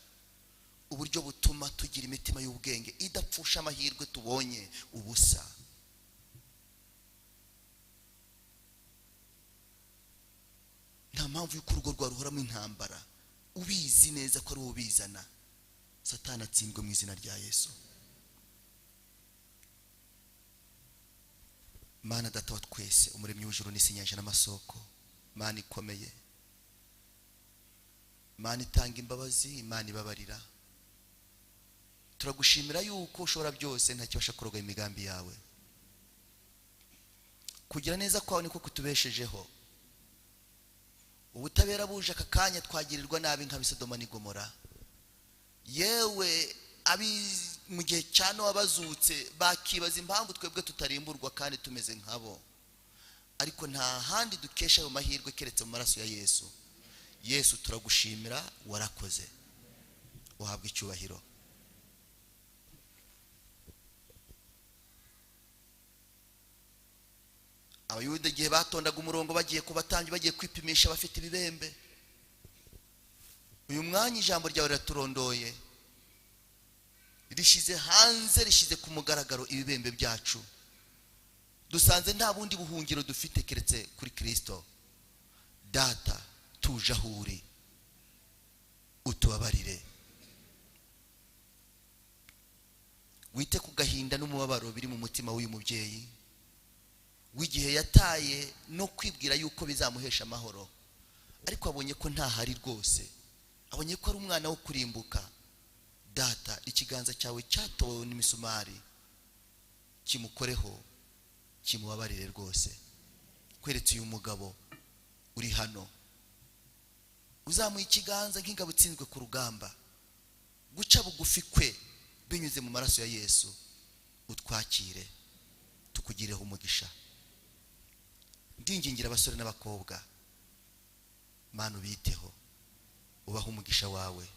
uburyo butuma tugira imitima y'ubwenge idapfusha amahirwe tubonye ubusa." Nta mpamvu y'uko urugo rwawe ruhoramo intambara, ubizi neza ko ari wowe ubizana. Satani atsindwe mu izina rya Yesu. Mana Data wa twese, Umuremyi w'ijuru n'isi, inyanja n'amasoko, Mana ikomeye, Mana itanga imbabazi, Imana ibabarira, turagushimira yuko ushobora byose, ntakibasha kuroga imigambi yawe. Kugira neza kwawe niko kutubeshejeho. Ubutabera buje aka kanya, twagirirwa nabi nk'ab'i Sodoma n'i Gomora. Yewe, abi mu gihe cya Nowa bazutse bakibaza impamvu twebwe tutarimburwa kandi tumeze nkabo. Ariko nta handi dukesha ayo mahirwe keretse mu maraso ya Yesu. Yesu, turagushimira, warakoze, uhabwa icyubahiro. Abayuda igihe batondaga umurongo bagiye ku batambyi, bagiye kwipimisha bafite ibibembe, uyu mwanya ijambo ryawe riraturondoye, rishyize hanze, rishyize ku mugaragaro ibibembe byacu. Dusanze nta bundi buhungiro dufite keretse kuri Kirisito. Data, tuje aho uri, utubabarire, wite ku gahinda n'umubabaro biri mu mutima w'uyu mubyeyi w'igihe yataye no kwibwira yuko bizamuhesha amahoro, ariko abonye ko ntahari rwose, abonye ko ari umwana wo kurimbuka. Data, ikiganza cyawe cyatowe n'imisumari kimukoreho, kimubabarire rwose. Kweretse uyu mugabo uri hano uzamuye ikiganza nk'ingabo itsinzwe ku rugamba. Guca bugufi kwe binyuze mu maraso ya Yesu, utwakire, tukugireho umugisha. Ndingingira abasore n'abakobwa, Mana, ubiteho, ubahe umugisha wawe.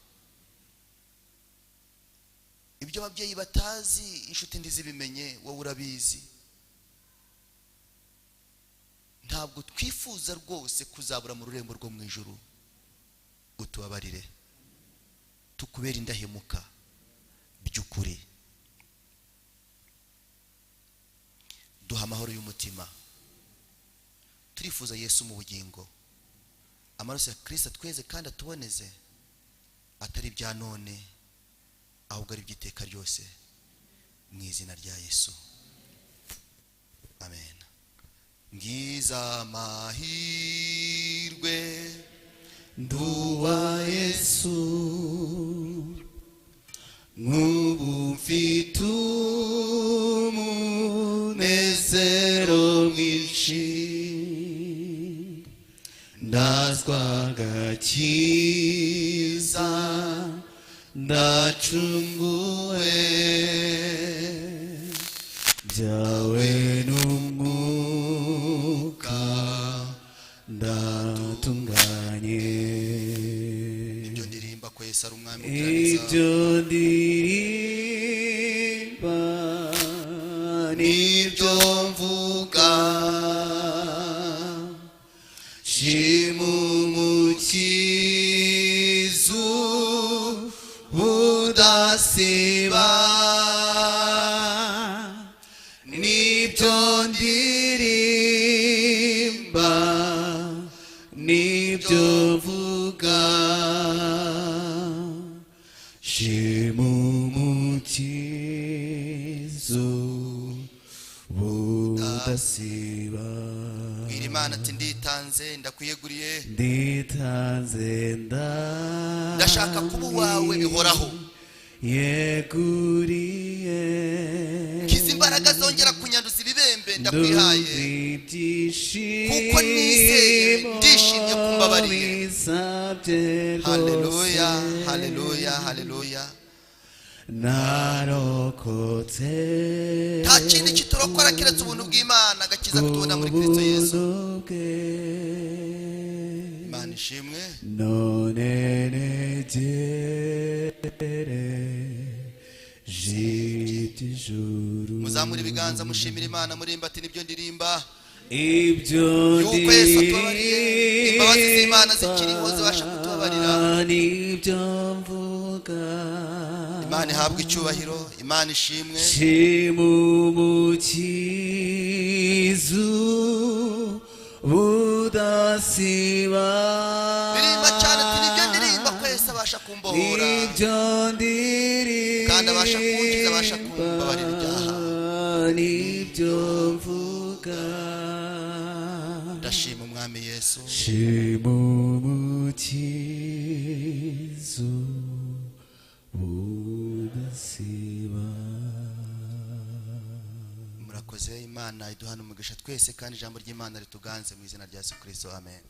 Ibyo ababyeyi batazi, inshuti ntizibimenye, wowe urabizi. Ntabwo twifuza rwose kuzabura mu rurembo rwo mu ijuru. Utubabarire, tukubere indahemuka by'ukuri. Duha amahoro y'umutima. Turifuza Yesu mu bugingo. Amaraso ya Kristo atweze kandi atuboneze, atari ibya none ahubwo ari iby'iteka ryose, mu izina rya Yesu, amen. Ngiza amahirwe, Nduwa Yesu, nk'ubu mfite umunezero mwinshi, ndazwa agakiza, ndacunguwe byawe n'umwuka, ndatunganye. Ibyo ndirimba ko Yesu ari umwami ukiraneza. Ibyo ndirimba nibyo mvuga, shima Umukiza budasiba. Nibyo ndirimba nibyo mvuga, shima Umukiza budasiba. Bwira Imana ati: "Nditanze, ndakwiyeguriye." Nditanze, nda Ndashaka kuba uwawe bihoraho. Yeguriye. Nkiza imbaraga zongera kunyanduza ibibembe, ndakwihaye. Kuko nizeye, ndishimye ko umbabariye. Haleluya, haleluya, haleluya! Narokotse Nta kindi kiturokora keretse ubuntu bw'Imana, agakiza kutubona muri Kristo Yesu. Ubuntu bwe. Imana ishimwe. None negereje iby'ijuru. Muzamure ibiganza, mushimira Imana, murimba ati: "Nibyo ndirimba Ibyo yuko Yesu atubabariye, imbabazi z'Imana zikiriho, zibasha kutubabarira." Nibyo mvuga. Imana ihabwe icyubahiro, Imana ishimwe. Shima Umukiza budasiba. Ririmba cyane ati: "Nibyo ndirimba ko Yesu abasha kumbohora Nibyo ndirimba kandi abasha kunkiza, abasha kumbabarira ibyaha." Nibyo mvuga. Ndashima Umwami Yesu. Shima Umukiza budasiba. Murakoze. Imana iduhana umugisha twese, kandi ijambo ry'Imana rituganze mu izina rya Yesu Kirisito, amen.